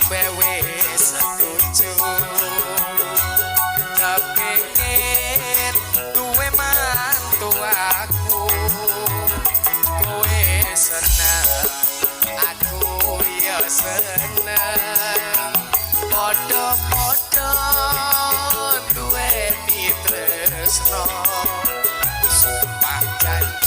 Kabeh wis setuju. Kepingin duwe mantu aku. Kowe seneng, aku ya seneng. Padha-padha duweni tresno. Sumpah janji.